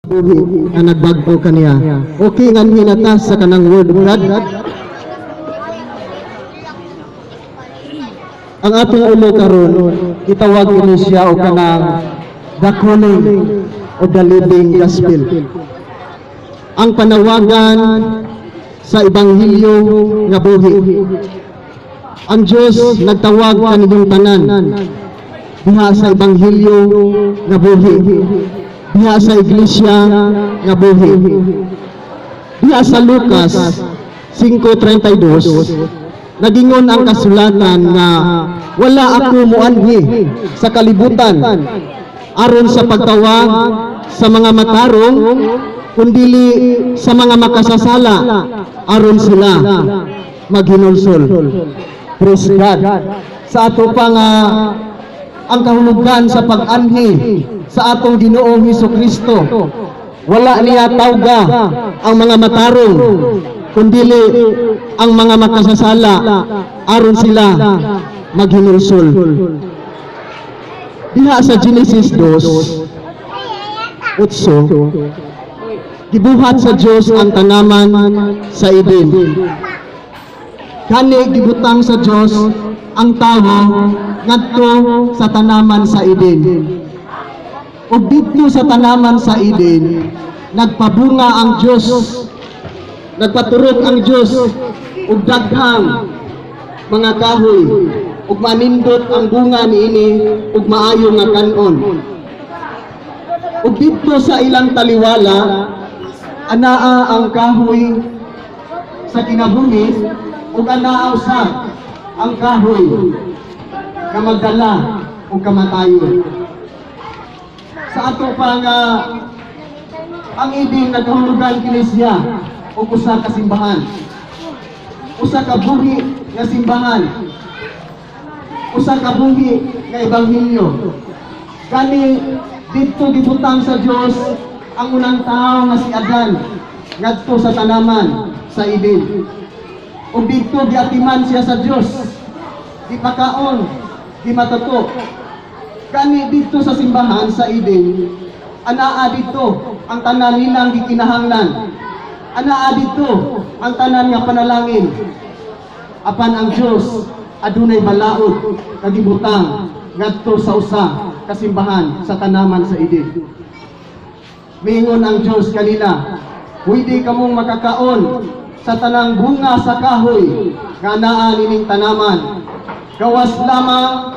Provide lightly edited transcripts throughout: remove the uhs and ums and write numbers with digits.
Buhi nga nagbag-o kaniya. Okay, nganhi na ta sa kanang word of God. Ang atong ulo karon, gitawag ini siya og kanang the calling of the living gospel. Ang panawagan sa ebanghelyo nga buhi. Ang Dios nagtawag kaninyong tanan diha sa ebanghelyo nga buhi. Diha sa iglesia nga buhi. Diha sa Lucas 5:32, nagingon ang kasulatan nga wala ako muanhi sa kalibutan aron sa pagtawag sa mga matarong, kundili sa mga makasasala aron sila maghinulsol. Praise God. Sa ato pa nga ang kahulugan sa pag-anhi sa atong Ginoong Hesus Kristo, wala niya tawga ang mga matarong, kundili ang mga makasasala aron sila maghinulsol. Diha sa Genesis 2:8, gibuhat sa Dios ang tanaman sa Eden. Kani gibutang sa Dios ang tawo ngadto sa tanaman sa Eden. Ug didto sa tanaman sa Eden, nagpabunga ang Dios. Nagpaturok ang Dios ug daghang mga kahoy ug manindot ang bunga niini ug maayo nga kan-on. Ug didto sa ilang taliwala, anaa ang kahoy sa kinabuhi ug anaa usab ang kahoy nga magdala og kamatayon. Sa ato pa nga ang Eden, nagahulugan kini siya og usa ka simbahan. Usa ka buhi nga simbahan. Usa ka buhi nga ebanghelyo. Gani didto gibutang sa Dios ang unang tao nga si Adan ngadto sa tanaman sa Eden. Ug didto giatiman siya sa Dios. Gipakaon, gimatato. Gani didto sa simbahan sa Eden, anaa didto ang tanan nilang gikinahanglan. Anaa didto ang tanan nga panalangin. Apan ang Dios adunay balaod nga gibutang ngadto sa usa ka simbahan sa tanaman sa Eden. Miingon ang Dios kanila, "Pwede kamong makakaon sa tanang bunga sa kahoy nga naa nining tanaman. Gawas lamang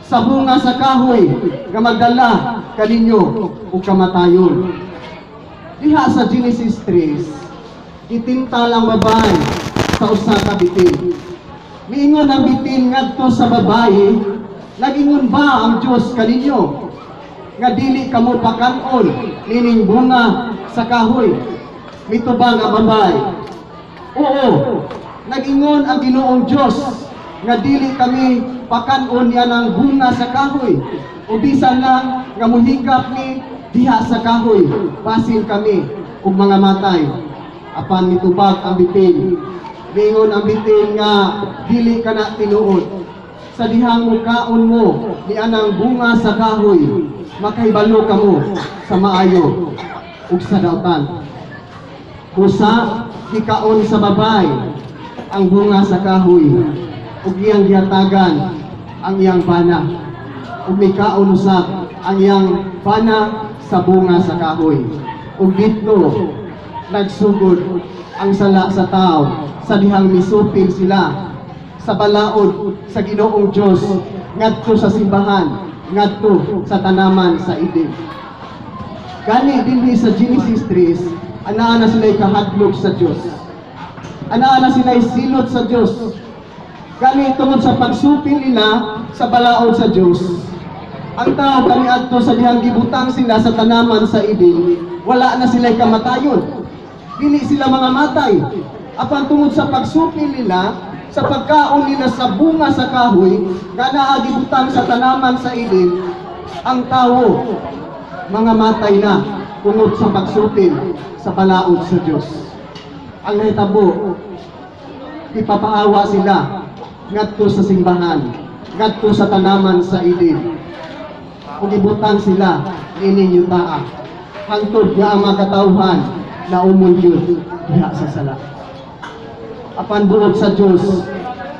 sa bunga sa kahoy nga magdala kaninyo og kamatayon." Diha sa Genesis 3, gitintal ang babae sa usa ka bitin. Miingon ang bitin ngadto sa babae, "Nagingon ba ang Dios kaninyo nga dili kamo pakanon nining bunga sa kahoy?" Mitubag ang babae, "Oo, nagingon ang Ginoong Dios nga dili kami pakanon niya ng bunga sa kahoy. O bisan lang nga muhigap mi diha sa kahoy, basin kami og mga matay." Apan mitubag ang bitin. Miingon ang bitin nga dili kana tinuod. "Sa dihang mukaon mo ni anang bunga sa kahoy, makahibalo kamo sa maayo ug sa dautan." Kusa gikaon sa babae ang bunga sa kahoy ug iyang gihatagan ang iyang bana, ug mikaon usab ang iyang bana sa bunga sa kahoy. Ug didto nagsugod ang sala sa tao sa dihang misupil sila sa balaod sa Ginoong Dios ngadto sa simbahan, ngadto sa tanaman sa Eden. Gani dinhi sa Genesis 3, anaa na sila'y kahadlok sa Dios. Anaa na sila'y silot sa Dios. Gani tungod sa pagsupil nila sa balaod sa Dios, ang tao kaniadto sa dihang gibutang sila sa tanaman sa Eden, wala na sila'y kamatayon. Dili sila mga matay. Apan tungod sa pagsupil nila, sa pagkaon nila sa bunga sa kahoy, nga naa gibutang sa tanaman sa Eden, ang tao mga matay na tungod sa pagsupil sa balaod sa Dios. Ang nahitabo, ipapaawa sila ngadto sa simbahan, ngadto sa tanaman sa Eden. Ug ibutang sila niining yutaa. Hangtod nga ang mga katawhan naumol gyud diha sa sala. Apan buot sa Dios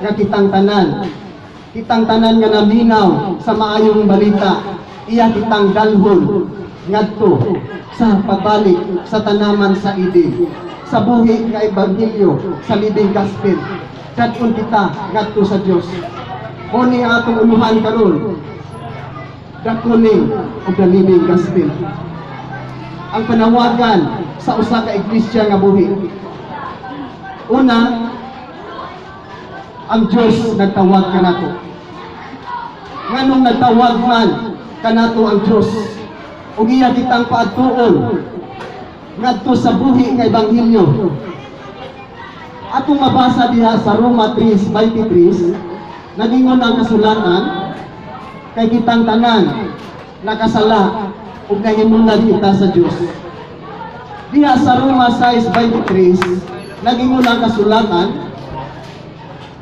nga kitang tanan nga naminaw sa maayong balita, iya kitang dalhon ngadto sa pagbalik sa tanaman sa Eden, sa buhi nga ebanghelyo, sa living gospel. Dad-on kita ngadto sa Dios. Mao ni ang atong uluhan karon, the calling of the living gospel, ang panawagan sa usa ka iglesia nga buhi. Una, ang Dios nagtawag kanato. Nganong nagtawag man kanato ang Dios ug iya kitang paadtuon ngadto sa buhi nga ebanghelyo? Atong mabasa diha sa Roma 3:23, nagingon ang kasulatan, kay kitang tanan nakasala ug nahimulag kita sa Dios. Diha sa Roma 6:23, nagingon ang kasulatan,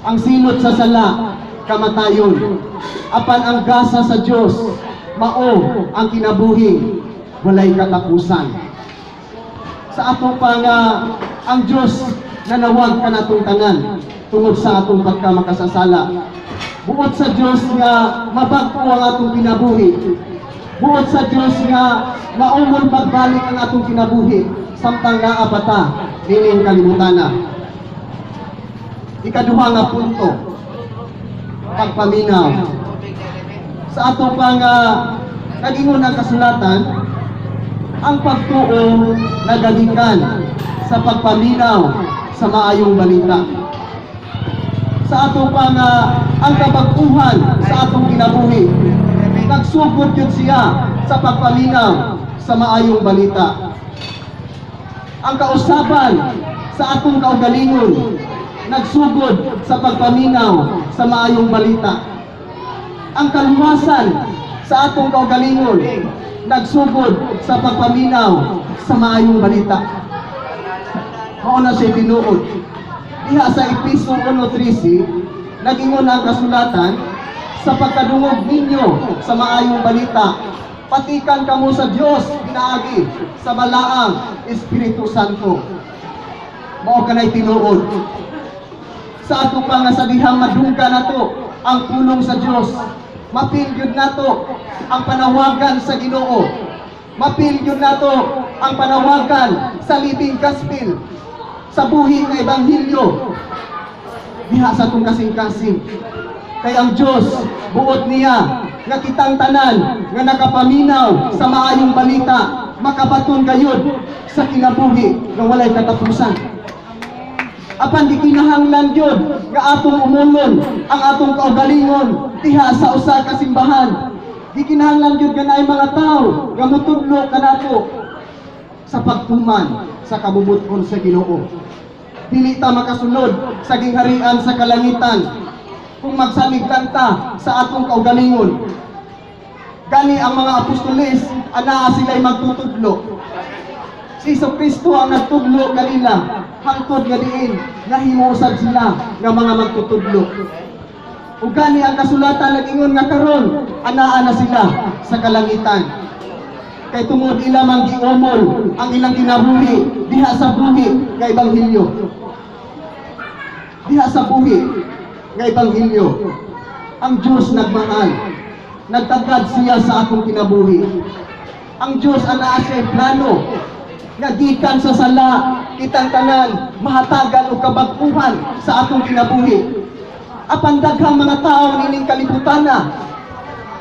ang silot sa sala kamatayon, apan ang gasa sa Dios mao ang kinabuhi walay katapusan. Sa ato pa nga ang Dios nanawag kanatong tanan tungod sa atong pagkamakasasala. Buot sa Dios nga mabag-o ang atong kinabuhi. Buot sa Dios nga maumol pagbalik ang atong kinabuhi samtang naa pa ta nining kalibutana. Ikaduha nga punto, pagpaminaw. Sa ato pa nga nagingon ang kasulatan, ang pagtuo nagagikan sa pagpaminaw sa maayong balita. Sa ato pa nga ang kabag-uhan sa atong kinabuhi, nagsugod yun siya sa pagpaminaw sa maayong balita. Ang kausaban sa atong kaugalingon, nagsugod sa pagpaminaw sa maayong balita. Ang kaluwasan sa atong kaugalingon, nagsugod sa pagpaminaw sa maayong balita. Mao na siya tinuod. Diha sa Epeso 1:13, nagingon ang kasulatan, sa pagkadungog ninyo sa maayong balita, patikan kamo sa Dios pinaagi sa balaang Espiritu Santo. Mao kanay tinuod. Sa ato pa nga sa dihang madunggan nato ang pulong sa Dios, ma-feel gyud nato ang panawagan sa Ginoo. Ma-feel gyud nato ang panawagan sa living gospel, sa buhi nga ebanghelyo diha sa atong kasing-kasing. Kay ang Dios, buot niya nga kitang tanan nga nakapaminaw sa maayong balita makabaton gayud sa kinabuhi nga walay katapusan. Apan di kinahanglan gyud nga atong umulon ang atong kaugalingon diha sa usa ka simbahan. Di kinahanglan gyud nga naay mga tawo nga mutudlo kanato sa pagtuman sa kabubut-on sa Ginoo. Dili ta makasulod sa gingharian sa kalangitan kung magsalig lang ta sa atong kaugalingon. Gani ang mga apostoles, anaa sila'y magtutudlo. Si Hesu Kristo ang nagtudlo kanila hangtod nga diin nahimo usab sila nga mga magtutudlo. Ug gani ang kasulatan nag-ingon nga karon anaa na sila sa kalangitan. Kay tungod ila mang giumol ang ilang kinabuhi diha sa buhi nga ebanghelyo. Diha sa buhi nga ebanghelyo. Ang Diyos nagmahal. Nagtagad siya sa atong kinabuhi. Ang Diyos anaa siya plano nga gikan sa sala kitang tanan mahatagan og kabag-uhan sa atong kinabuhi. Apan daghang mga tao nining kalibutan na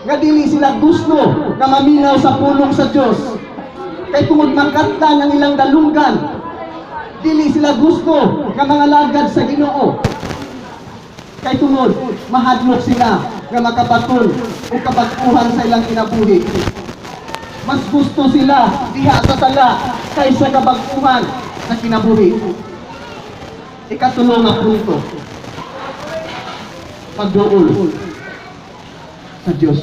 nga dili sila gusto nga maminaw sa pulong sa Dios. Kay tungod makatlan ang ilang dalunggan, dili sila gusto nga mga lagad sa Ginoo. Kay tungod mahadlok sila nga makabaton og kabag-uhan sa ilang kinabuhi. Mas gusto sila diha sa sala kaysa kabag-uhan sa kinabuhi. Ikatulo nga punto, pagduol sa Dios.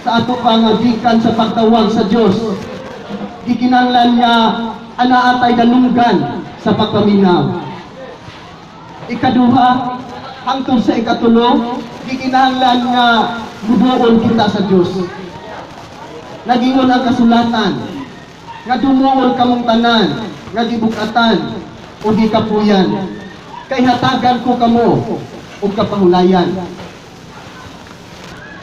Sa ato pa nga gikan sa pagtawag sa Dios, gikinahanglan nga anaa tay dalunggan sa pagpaminaw. Ikaduha hangtod sa ikatulo, gikinahanglan nga muduol kita sa Dios. Nagingon ang kasulatan, Nga dumuol kamong tanan nga gibug-atan o gikapuyan, kay hatagan ko kamo og kapahulayan.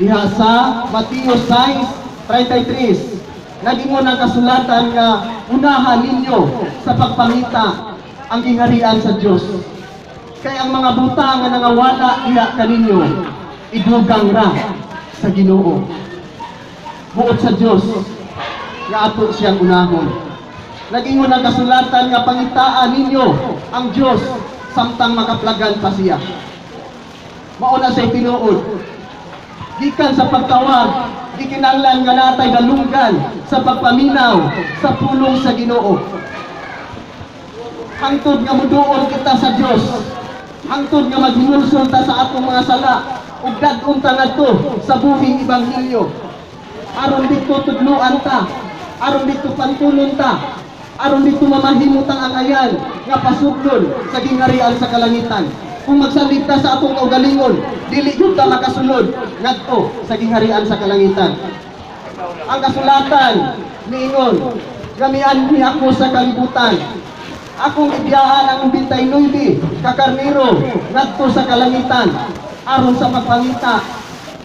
Diha sa Mateo 6:33, nagingon ang kasulatan nga unahan ninyo sa pagpangita ang gingharian sa Dios. Kay ang mga butang nga nangawala diha kaninyo, idugang ra sa Ginoo. Buot sa Dios nga ato siyang unahon. Nagingon ang kasulatan nga pangitaan ninyo ang Dios samtang makaplagan pa siya. Mao na sa tinuod. Gikan sa pagtawag, gikinahanglan nga natay dalunggan sa pagpaminaw sa pulong sa Ginoo. Hangtod nga muduol kita sa Dios. Hangtod nga maghinulsol ta sa atong mga sala ug dad-on ta ngadto sa buhing ebanghelyo. Aron didto tudluan ta, aron didto pantulon ta, aron didto mamahimo tang angayan nga pasudlon sa gingharian sa kalangitan. Kung magsalig ta sa atong kaugalingon, dili gyud ta makasulod ngadto sa gingharian sa kalangitan. Ang kasulatan niingon, "Gamianhi ako sa kalibutan. Akong ibiyaan ang 99 ka karnero ngadto sa kalangitan aron sa pagpangita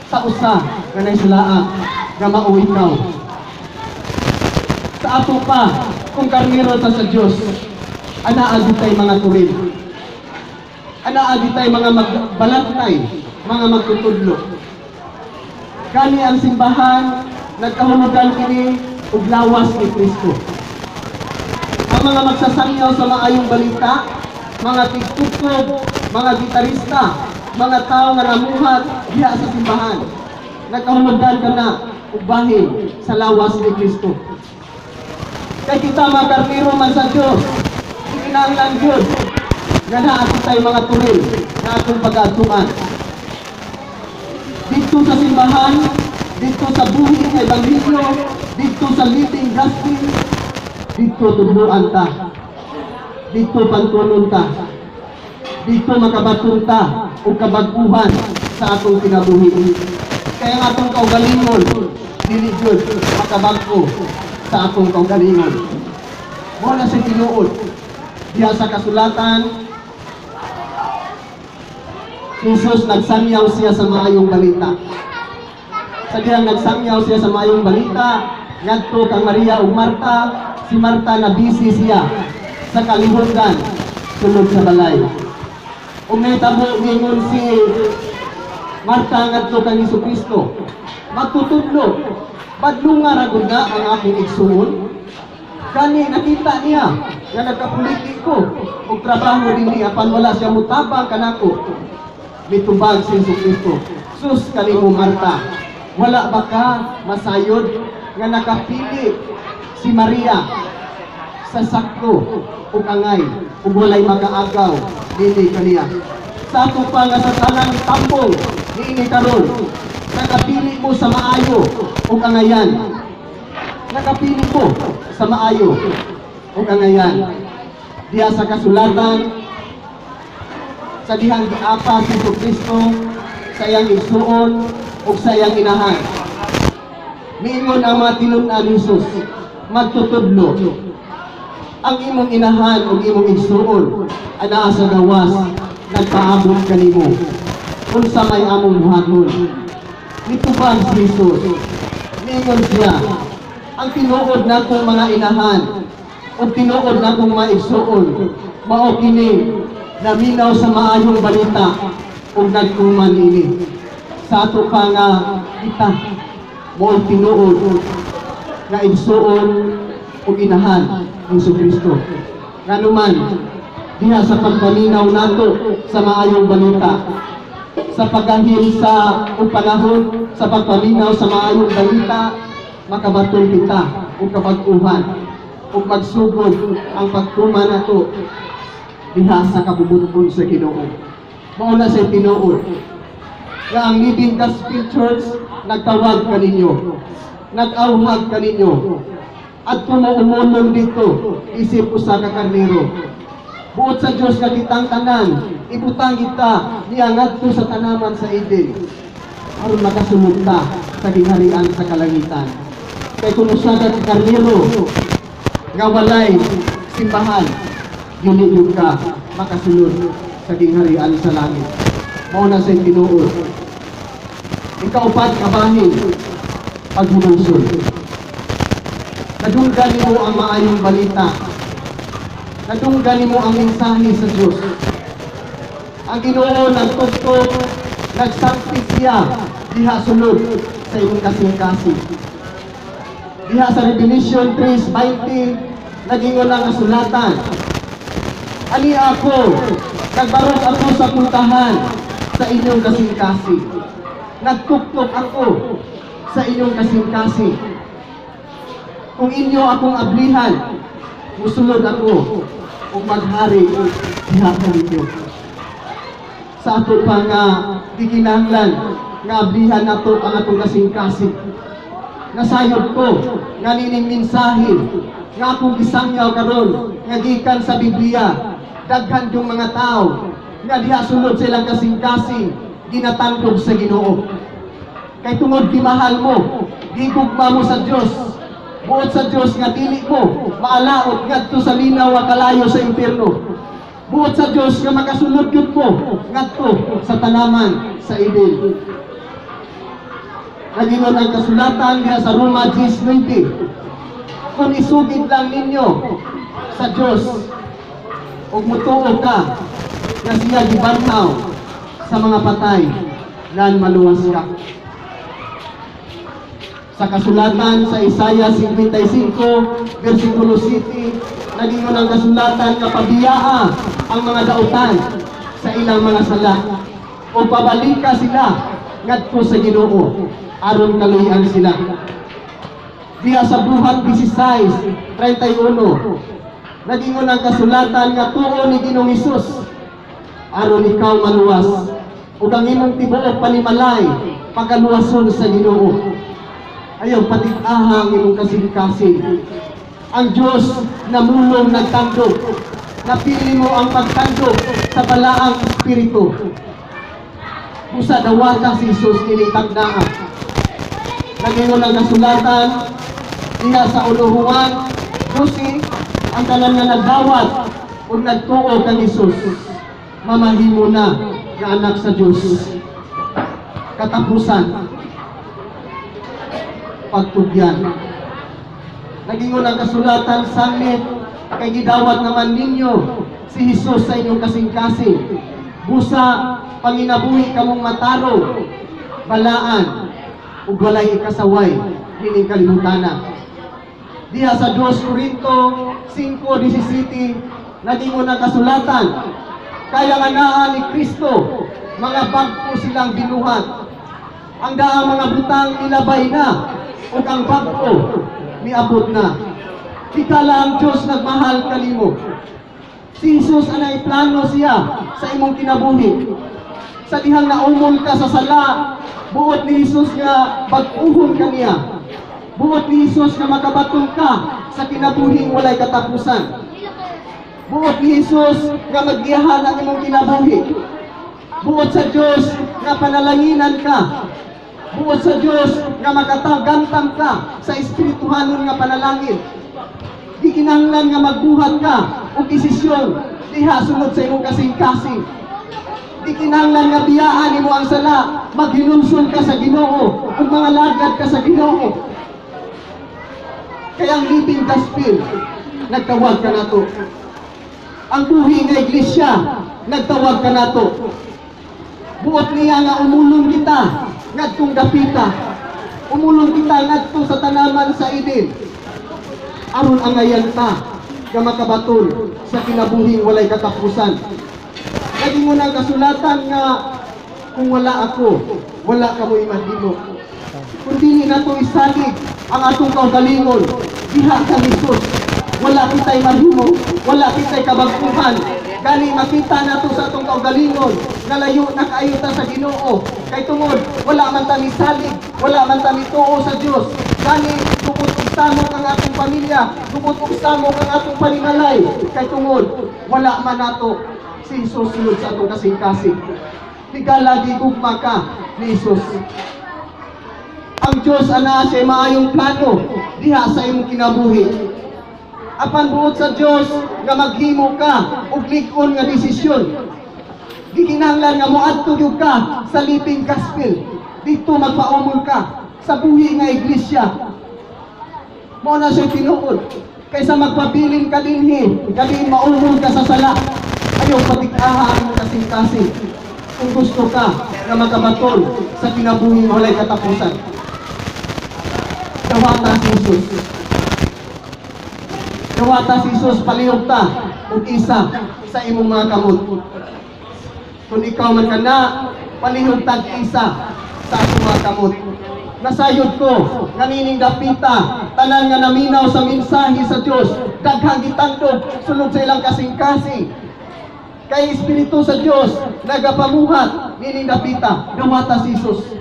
sa usa nga naisulaa nga mao ikaw." Sa ato pa, kung karnero ta sa Dios, anaa tay mga turil. Anaa tay mga magbalantay, mga magtutudlo. Gani ang simbahan, nagkahulugan kini og lawas ni Kristo. Ang mga magsasangyaw sa maayong balita, mga tigtugtog, mga gitarista, mga tao nga namuhat diha sa simbahan, nagkahulugan kana og bahin sa lawas ni Kristo. Kay kita mga karnero man sa Diyos, ikinahanglan gyud nga naa kitay mga turil na atong pag-atuan. Didto sa simbahan, didto sa buhi nga ebanghelyo, didto sa living gospel, didto tudluan ta. Didto pantulon ta. Didto makabaton ta og kabag-uhan sa atong kinabuhi. Kay ang atong kaugalingon, dili gyud makabag-o sa atong kaugalingon. Mao na sa tinuod. Diha sa kasulatan, Jesus, nagsangyaw siya sa maayong balita. Sa dihang nagsangyaw siya sa maayong balita, ngadto kang Maria ug Marta, si Marta na busy siya sa kalihongan sulod sa balay. Ug nahitabo, ningon si Marta ngadto kang Kristo, "Magtutudlo, badlunga ra gud na ang akong igsuon. Kani nakita niya nga nagkapuliki ko og trabaho dinhi apan wala siya mutabang kanako." Mitubag si Kristo, "Sus kanimo, Marta, wala ba ka masayod nga nakapili si Maria sa sakto ug angay ug walay makaagaw dili kaniya?" Sa ato pa nga sa tanang tambong niini karon, nakapili mo sa maayo ug angayan. Nakapili ko sa maayo ug angayan. Diha sa kasulatan, sa dihang giapa si Kristo sa iyang igsuon ug sa iyang inahan, miingon ang mga tinun-an ni Jesus, "Magtutudlo, ang imong inahan ug imong igsuon anaa sa gawas, nagpaabot kanimo. Unsa may among buhaton?" Nitubag si Jesus, niingon siya, "Ang tinuod nakong mga inahan ug tinuod nakong mga igsuon mao kini naminaw sa maayong balita ug nagtuman ini." Sa ato pa nga kita mo'y tinuod nga igsuon ug inahan ni Kristo. Nganuman diha sa pagpaminaw nato sa maayong balita, sa pagahil sa ug panahon sa pagpaminaw sa maayong balita, makabaton kita og kabag-uhan ug magsugod ang pagtuman nato diha sa kabubut-on sa Ginoo. Mao na sa tinuod nga ang Living Gospel Church nagtawag kaninyo, nag-awhag kaninyo, at umulong didto isip usa ka karnero. Buot sa Dios nga kitang tanan, ibutang kita niya ngadto sa tanaman sa Eden aron makasulod ta sa gingharian sa kalangitan. Kay kung usa ka karnero Nga walay simbahan, dili gyud ka makasulod sa gingharian sa langit. Mao na sa tinuod. Ikaupat ka bahin, paghinulsol. Nadunggan nimo ang maayong balita. Nadunggan nimo ang mensahe sa Dios. Ang Ginoo nagtugtog, nagsangpit siya diha sulod sa imong kasing-kasing. Diha sa Revelation 3:20, nagingon ang kasulatan, "Ani ako, nagbarog ako sa pultahan sa inyong kasing-kasing. Nagtuktok ako sa inyong kasing-kasing. Kung inyo akong ablihan, musulod ako ug maghari diha kaninyo." Sa ato pa nga gikinahanglan nga ablihan nato ang atong kasing-kasing. Nasayod ko nga nining mensahe nga akong gisangyaw karon nga gikan sa Biblia, daghan yung mga tao nga diha sulod sa ilang kasing-kasing ginatandog sa Ginoo. Kay tungod gimahal mo, gigugma mo sa Dios, buot sa Dios nga dili mo maalaot ngadto sa linaw nga kalayo sa impierno. Buot sa Dios nga makasulod gyud mo ngadto sa tanaman sa Eden. Nagingon ang kasulatan diha sa Roma 10:20, kung isugid lang ninyo sa Dios ug mutuo ka nga siya gibanhaw sa mga patay, nan maluwas ka. Sa kasulatan sa Isaiah 55, versikulo 7, nagingon ang kasulatan nga pabiyaa ang mga dautan sa ilang mga sala o pabalika sila ngadto sa Ginoo aron kaluyan sila. Diha sa Buhat 16:31, nagingon ang kasulatan nga tuo ni Ginoong Hesus aron ikaw maluwas ug ang imong tibuok panimalay pagaluwason sa Ginoo. Ayaw patig-aha ang imong kasing-kasing. Ang Diyos namulong, nagtandog. Napili mo ang pagtandog sa balaang espiritu. Busa dawata si Jesus kini tagdaa. Nagingon ang kasulatan diha sa 1 Juan 12, ang tanan nga nagdawat ug nagtuo kang Jesus mamahimo na nga anak sa Dios. Katapusan, pagtugyan. Nagingon ang kasulatan, sangit kay gidawat naman ninyo si Jesus sa inyong kasing-kasing. Busa panginabuhi kamong matarong, balaan, ug walay ikasaway nining kalibutana. Diha sa 2 Corinto 5:17, nagingon ang kasulatan, kaya nga naa ni Kristo, mga bag-o silang binuhat. Ang daang mga butang nilabay na, ug ang bag-o miabot na. Higala ang Diyos nagmahal kanimo. Si Jesus anay plano siya sa imong kinabuhi. Sa dihang naumol ka sa sala, buot ni Jesus nga bag-uhon ka niya. Buot ni Jesus nga makabaton ka sa kinabuhing walay katapusan. Buot ni Jesus nga magiyahan ang imong kinabuhi. Buot sa Dios nga panalanginan ka. Buot sa Dios nga makatagantang ka sa espirituhanon nga panalangin. Di kinahanglan nga magbuhat ka og desisyon diha sulod sa imong kasing-kasing. Di kinahanglan nga biyaan nimo ang sala, maghinulsol ka sa Ginoo ug mangalagad ka sa Ginoo. Kaya ang Living Gospel nagtawag kanato. Ang buhi nga iglesia nagtawag kanato. Buot niya nga umulong kita ngadtong dapita. Umulong kita ngadto sa tanaman sa Eden. Aron angayan ta nga makabaton sa kinabuhing walay katapusan. Nagingon ang kasulatan nga kung wala ako, wala kamoy mahimo. Kung dili nato isalig ang atong kaugalingon diha ka Jesus, wala kita'y mahimo, wala kita'y kabag-uhan. Gani makita nato sa atong kaugalingon nga layo na kaayo ta sa Ginoo. Kay tungod wala man ta misalig, wala man ta mituo sa Dios. Gani tungod og samok ang atong pamilya, tungod og samok ang atong panimalay. Kay tungod wala man nato si Jesus sulod sa atong kasing-kasing. Higala gigugma ka ni Jesus. Ang Diyos anaa siya maayong plano diha sa imong kinabuhi. Apan buot sa Dios nga maghimo ka og lig-on nga desisyon. Gikinahanglan nga moadto gyud ka sa Living Gospel. Didto magpaumol ka sa buhi nga iglesia. Mao na siya tinuod. Kaysa magpabilin ka dinhi, gabi maumol ka sa sala. Ayaw patig-aha ang imong kasing-kasing kung gusto ka nga makabaton sa kinabuhi nga walay katapusan. Dawata si Jesus. Dawata si Jesus, palihog ta og isa sa imong mga kamot. Kung ikaw man kana, palihog tag isa sa akong mga kamot. Nasayod ko nga nining dapita, tanan nga naminaw sa mensahe sa Dios, daghang gitandog sulod sa ilang kasing-kasing. Kay Espiritu sa Dios nagapamuhat nining dapita, dawata si Jesus.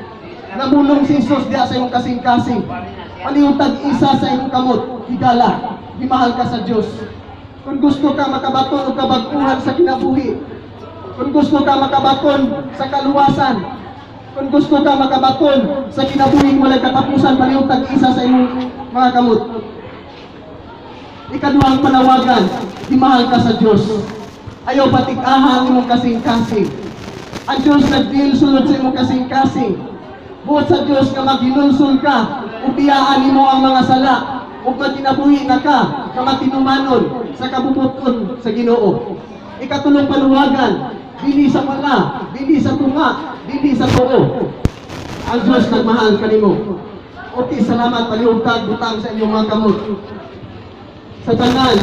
Namulong si Jesus diha sa imong kasing-kasing. Palihog tag isa sa imong kamot, higala, gimahal ka sa Dios. Kung gusto ka makabaton og kabag-uhan sa kinabuhi, kung gusto ka makabaton sa kaluwasan, kung gusto ka makabaton sa kinabuhing walay katapusan, palihog tag isa sa imong mga kamot. Ikaduhang panawagan, gimahal ka sa Dios. Ayaw patig-aha ang imong kasing-kasing. Ang Diyos nag-deal sulod sa imong kasing-kasing. Buot sa Diyos nga maghinulsol ka, ug biyaan nimo ang mga sala, ug magkinabuhi na ka, nga matinumanon sa kabubut-on sa Ginoo. Ikatulong panuwagan, dili sa wala, dili sa tunga, dili sa tuo. Ang Diyos nagmahal kanimo. Okay, salamat, palihog tag butang sa inyong mga kamot. Sa tanan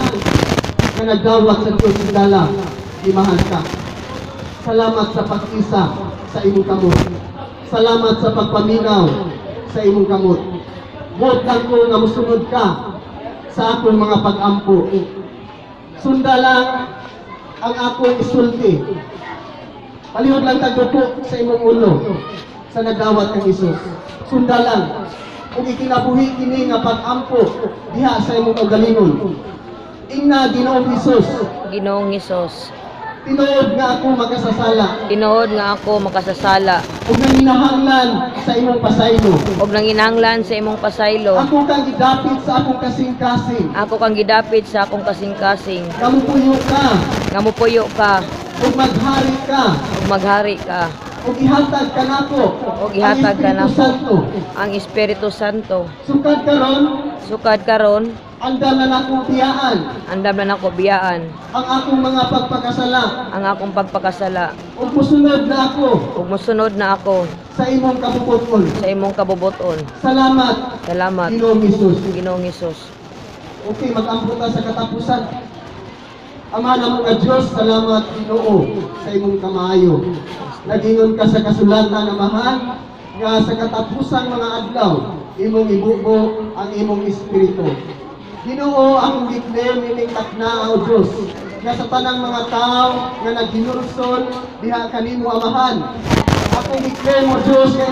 nga nagdawat sa Diyos, higala, gimahal ka. Salamat sa pag-isa sa imong kamot. Salamat sa pagpaminaw sa imong kamot. Buot lang ko nga musunod ka sa akong mga pag-ampo. Sunda lang ang akong isulti. Palihog lang tagduko sa imong ulo sa nagdawat kang Hesus. Sunda lang. Ug ikinabuhi kini nga pag-ampo diha sa imong kaugalingon. Ingna, "Ginoong Hesus, Ginoong Hesus, tinuod nga ako makasasala tinuod nga ako makasasala ug nanginahanglan sa imong pasaylo. Ug nanginahanglan sa imong pasaylo. Ako kang gidapit sa akong kasing-kasing. Ako kang gidapit sa akong kasing-kasing. Nga mupuyo ka Nga mupuyo ka ug maghari ka ug maghari ka ug ihatag kanako ug ihatag ang Espiritu kanako Santo. Ang Espiritu Santo. Sukad karon, Sukad karon, andam na nakong biyaan andam na nako biyaan ang akong mga pagpakasala ang akong pagpakasala ug musunod na ako ug mosunod na ako sa imong kabubut-on. Sa imong kabubuton. Salamat, Salamat, Ginoong Hesus. Ginoong Hesus. Okay, mag-ampo ta sa katapusan. Ama namo nga Diyos, salamat, Ginoo, sa imong kamaayo. Nagingon ka sa kasulatan, Amahan, nga sa katapusang mga adlaw, imong ibubo ang imong espiritu. Ginoo, akong gi-claim ining takna, o Diyos, nga sa tanang mga tao nga naghinulsol diha kanimo, Amahan. Akong gi-claim, o Diyos, nga